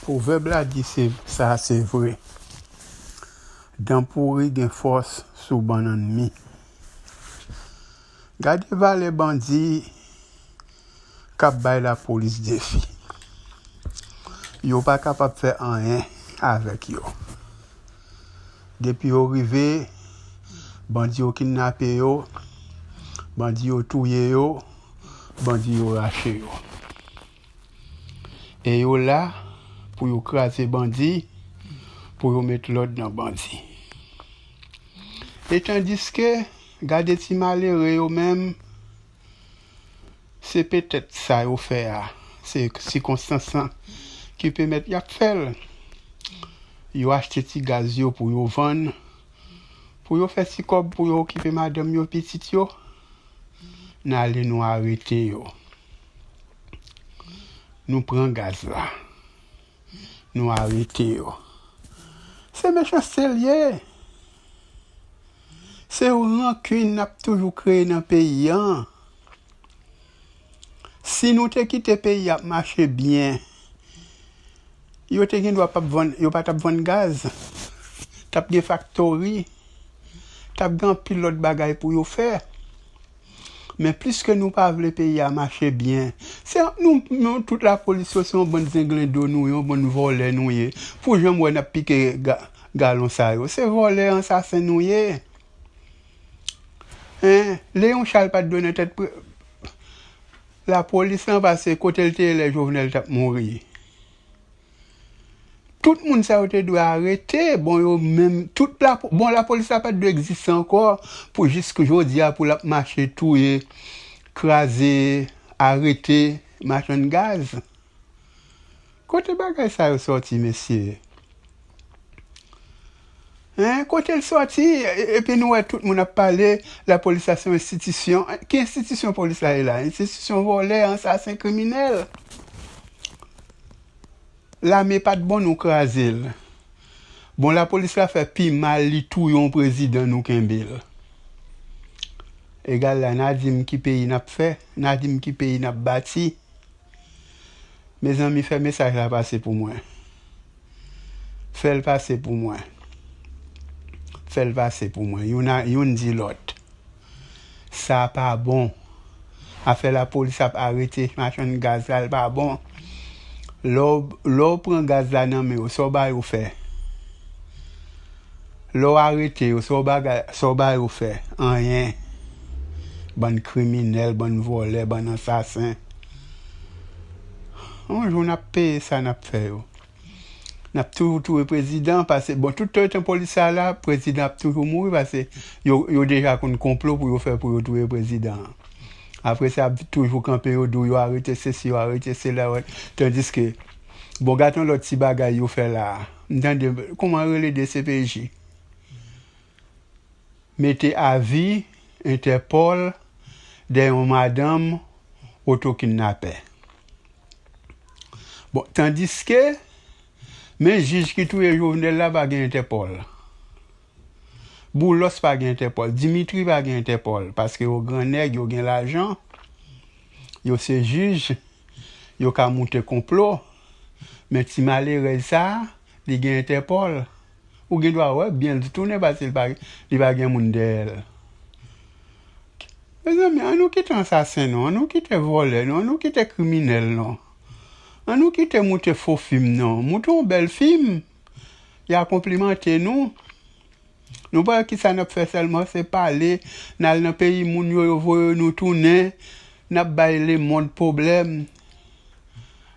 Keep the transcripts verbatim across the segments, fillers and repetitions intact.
Pwovèb la di se, sa se vre. Dan pouri gen fòs sou bannann mi. Gade valè bandi k ap bay lapolis defi. Yo pa kapab fè anyen avèk yo. Depi yo rive, bandi yo kidnape yo, bandi yo touye yo, bandi yo rache yo. E yo la pou yo kraze bandi, pou yo met lòd nan bandi. E tandiske, gade ti malere yo menm, se petèt sa yo fè a, se sikonstans lan ki pèmèt y ap fè l. Yo achte ti gaz yo pou yo vann, pou yo fè ti kòb, pou yo okipe madanm yo, pitit yo. N ale, nou arete yo. Nou pran gaz la. Nou arete yo. Se mechanste l ye. Se yon rankin n ap toujou kreye nan peyi an. Si nou te kite peyi a ap mache byen, yo te gen dwa p ap vann, yo pa t ap vann gaz. T ap gen faktori, t ap gen anpil lòt bagay pou yo fè. Men pliske nou pa vle peyi a mache byen, se nou, nou tout lapolis yo se yon bann zenglendo nou ye, yon bann vòlè nou ye. Pou jan m wè n ap pike ga, galon sa yo, se vòlè, ansasen nou ye. Hein, Léon Charles pa t dwe nan tèt pre, lapolis lan, pase kote l te ye lè Jovenel t ap mouri. Tout moun sa yo te dwe arete, bon, yo menm, tout la, bon, lapolis la pa t dwe egziste ankò pou jiske jodi a pou l ap mache touye, kraze, arete machann gaz. Kote bagay sa yo sòti, mesye? Hein, kote l sòti? E, epi nou wè tout moun ap pale, lapolis la se yon enstitisyon. Ki enstitisyon polis la ye la? Enstitisyon vòlè, ansasen, kriminèl. Lame pa t bon, nou kraze l. Bon, lapolis la fè pi mal, li touye yon prezidan, nou kenbe l. Egal la, n a di m ki peyi n ap fè, n a di m ki peyi n ap bati. Mezanmi, fè mesaj la pase pou mwen. Fè l pase pou mwen. Fè l pase pou mwen. Youn a, youn di lòt. Sa pa bon. Afè lapolis ap arete machann gaz la, l pa bon. Lè w, lè w pran gaz la nan men yo, sa w ba yo fè? Lè w arete yo, sa w bagay, sa w ba yo fè? Anyen. Bann kriminèl, bann vòlè, bann ansasen. Yon jou n ap peye sa n ap fè yo. N ap toujou touye prezidan, pase, bon, tout tan polis sa la, prezidan ap toujou mouri, pase yo, yo deja konn konplo pou yo fè pou yo touye prezidan an. Apre sa, ap toujou kanpe, yo di w yo arete sesi, yo arete sela, tandiske, bon, gade yon lòt ti bagay yo fè la a. M tande, kòman rele, D C P J? Mete avi Entèpòl dèyè yon madanm oto kidnapè. Bon, tandiske, men jij ki touye Jovenel la pa gen Entèpòl. Boulos pa gen Entèpòl. Dimitri pa gen Entèpòl. Paske yo gran nèg, yo gen lajan, yo se jij, yo ka moute konplo. Men ti malerèz sa a, li gen Entèpòl. Ou gen dwa wè byen l tounen, paske li pa, li pa gen moun dèyè l. Mezanmi, an nou kite ansasen non, an nou kite vòlè non, an nou kite kriminèl non. An nou kite moute fo fim non. Moute yon bèl fim. Y a konplimante nou. Nou pa wè kisa n ap fè sèlman, se pale, n al nan peyi moun yo, yo voye nou tounen, n ap bay lemonn pwoblèm.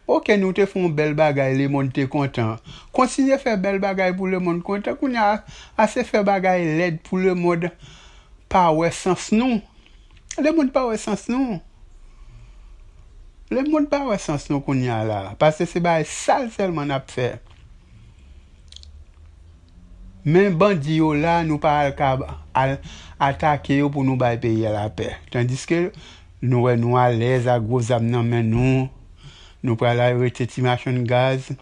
Oke, nou te fè yon bèl bagay, lemonn te kontan. Kontinye fè bèl bagay pou lemonn kontan. Kounye a, ase fè bagay lèd pou lemonn pa wè sans nou. Lemonn pa wè sans nou. Lemonn pa wè sans nou kounye a la. Paske se bagay sal sèlman n ap fè. Men bandi yo la, nou pa al ka al atake yo pou nou bay peyi a lapè. Tandiske nou wè nou alèz ak gwo zam nan men nou, nou pral al rete ti machann gaz.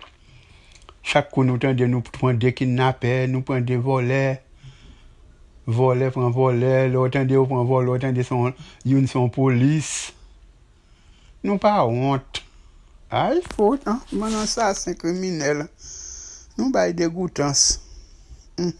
Chak kou nou tande nou pran de kidnapè, nou pran de vòlè, vòlè pran vòlè, lè w tande yo pran vòlè, w tande se yon, youn se yon polis. Nou pa wont. Ay, fo, an, bann asasen kriminèl. Nou bay degoutans. Hmm.